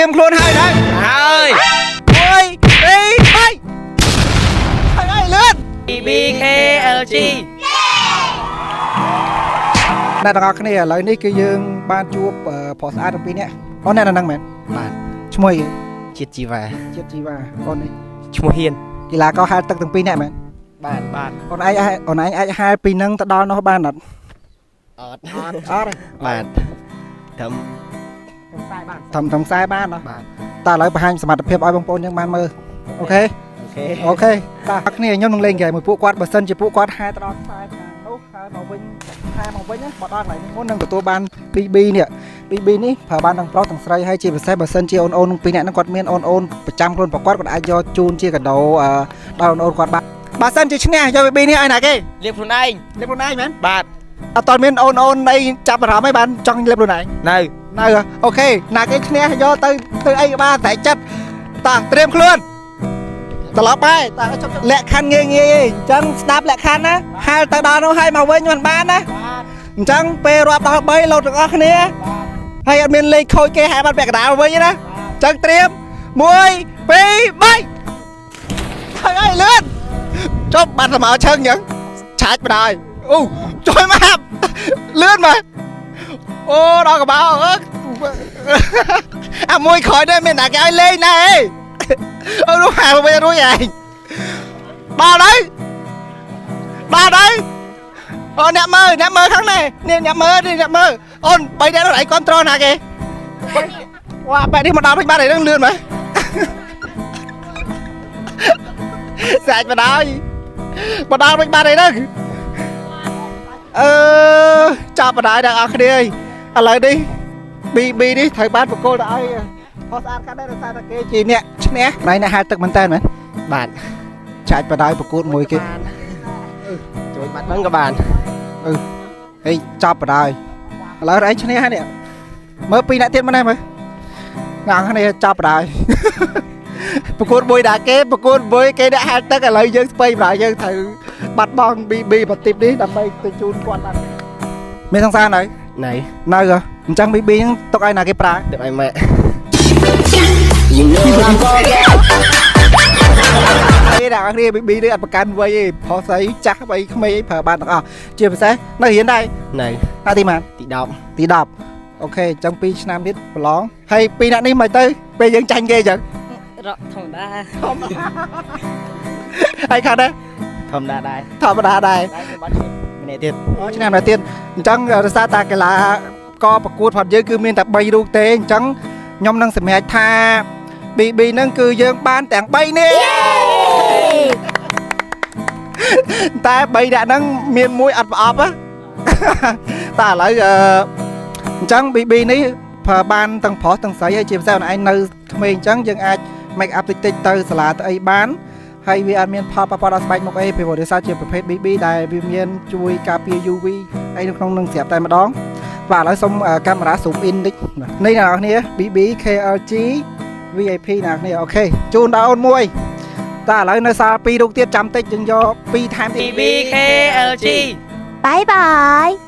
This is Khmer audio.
រៀមខ្លួនហើយណា ហើយ 1 2 3ហើយហើយលឿន B K L G អ្នកទាំងអស់គ្នាឥឡូវនេះគឺយើងបានជួបប្រុសស្អាតទាំងពីរនាក់អូនអ្នកនៅហ្នឹងមែន បាទ ឈ្មោះអីគេ ជាតិជីវ៉ា ជាតិជីវ៉ាអូននេះ ឈ្មោះហ៊ាន កីឡាករហែលទឹកទាំងពីរនាក់មែន បាទ បាទ អូនឯងអាចអូនឯងអាចហែលពីហ្នឹងទៅដល់នោះបានអត់ អត់ អត់អត់ទេ បាទត្រឹម ធំធំខ្សែបានអត់ បាទ តើឥឡូវបង្ហាញសមត្ថភាពឲ្យបងប្អូនយើងបានមើល OK OK OK តើគ្នាខ្ញុំនឹងលេងហ្គេមមួយពួកគាត់បើសិនជាពួកគាត់ហែទៅដល់ខ្សែខាងនោះហើយមកវិញហែមកវិញណាមកដល់កន្លែងនេះមុននឹងទទួលបាន BB នេះ BB នេះប្រើបានទាំងប្រុសទាំងស្រីហើយជាពិសេសបើសិនជាអូនអូនពីរនាក់ហ្នឹងគាត់មានអូនអូនប្រចាំខ្លួនប្រកបគាត់អាចយកជូនជាកាដូដល់អូនអូនគាត់បានបើសិនជាឈ្នះយក BB នេះឲ្យណាគេ លាបខ្លួនឯង លេបខ្លួនឯងមែន បាទ អត់តមានអូនអូនអីចាប់អារម្មណ៍អីបានចង់លេបខ្លួនឯង នៅ នៅ OK ណាគេឈ្នះយកទៅធ្វើអីក៏បានតែចិត្តតោះត្រៀមខ្លួនត្រឡប់ហើយតោះជប់លក្ខខណ្ឌងាយងាយឯងអញ្ចឹងស្ដាប់លក្ខខណ្ឌណាហែលទៅដល់នោះហើយមកវិញមិនបានណាអញ្ចឹងពេលរាប់ដល់3លោតទាំងអស់គ្នាហើយអត់មានលេខខូចគេហែបាត់ពាក់កណ្ដាលមកវិញទេណាអញ្ចឹងត្រៀម1 2 3ហើយហើយលឿនចប់បាត់សម្ោឈឹងអញ្ចឹងឆាច់បណ្ដោយអូជួយមកលឿនមកអូដល់កបោអឺអាមួយក្រោយនេះមានតែគេឲ្យលេងណាអេអូនោះហៅវិញរួចឯងដល់ហើយដល់ហើយអូអ្នកមើលអ្នកមើលខាងនេះនេះអ្នកមើលនេះអ្នកមើលអូនបីអ្នកនោះឯងគ្រប់ត្រណាគេវ៉ាបែបនេះមកដល់វិញបាត់ហើយនឹងលឿនមើលសាច់បណ្ដោយមកដល់វិញបាត់ហើយនឹងអឺចាប់បណ្ដោយដល់អស់គ្នាឥឡូវនេះ BB នេះត្រូវបានប្រគល់ទៅឲ្យផុសស្អាតខាងដែរដោយសារតែគេជាអ្នកឈ្នះណៃអ្នកហែលទឹកមែនតើមែន បាទ ចាច់បណ្ដោយប្រកួតមួយគេ ជួយបាត់ហ្នឹងក៏បាន ហេចាប់បណ្ដោយឥឡូវឯងឈ្នះហើយនេះមើលពីរអ្នកទៀតមកនេះមើលអ្នកគ្នាចាប់បណ្ដោយ ប្រកួតមួយដាក់គេប្រកួតមួយគេអ្នកហែលទឹកឥឡូវយើងស្ពៃបណ្ដោយយើងត្រូវបាត់បង់ BB បន្តិចនេះដើម្បីទៅជូនគាត់បានមានសង្សារនៅ ណៃ នៅហ៎អញ្ចឹង BB ហ្នឹងទុកឲ្យណាគេប្រើ ទៅឲ្យម៉ាក់ ទេអ្នកនរគ្នា BB នេះអត់ប្រកាន់វ័យទេប្រុសស្រីចាស់វ័យក្មេងអីប្រើបានទាំងអស់ជាពិសេសនៅរៀនដែរ ណៃ ណាទីម៉ាន ទី10 ទី10 OK អញ្ចឹង2ឆ្នាំទៀតប្រឡងហើយពីរអ្នកនេះមិនទៅពេលយើងចាញ់គេអញ្ចឹង រកធម្មតា ហើយខាត់ដែរ ធម្មតាដែរ ធម្មតាដែរ តែខ្ញុំបាត់ម្នាក់ទៀត អូឆ្នាំដែរទៀតអញ្ចឹងរសារតាកីឡាកប្រកួតផងយើងគឺមានតែ3រូបទេអញ្ចឹងខ្ញុំនឹងសម្រេចថា BB ហ្នឹងគឺយើងបានទាំង3នេះតែ3អ្នកហ្នឹងមានមួយអត់ប្រអប់ហ៎ តែឥឡូវអឺអញ្ចឹង BB នេះប្រើបានទាំងប្រុសទាំងស្រីហើយជាពិសេសខ្លួនឯងនៅក្មេងអញ្ចឹងយើងអាច make up តិចតិចទៅសាលាទៅអីបានហើយវាអត់មានផលប៉ះពាល់ដល់ស្បែកមុខអីពីព្រោះដោយសារជាប្រភេទ BB ដែលវាមានជួយការពារ UV អីនៅក្នុងនឹងស្រាប់តែម្ដងបាទឥឡូវសូមកាមេរ៉ា zoom in តិចបាទនេះអ្នកនរគ្នា BB KLG VIP អ្នកនរគ្នា OK ជូនដល់អូនមួយតែឥឡូវនៅសល់2រូបទៀតចាំតិចយើងយក2ថែមទៀត B K L G bye bye.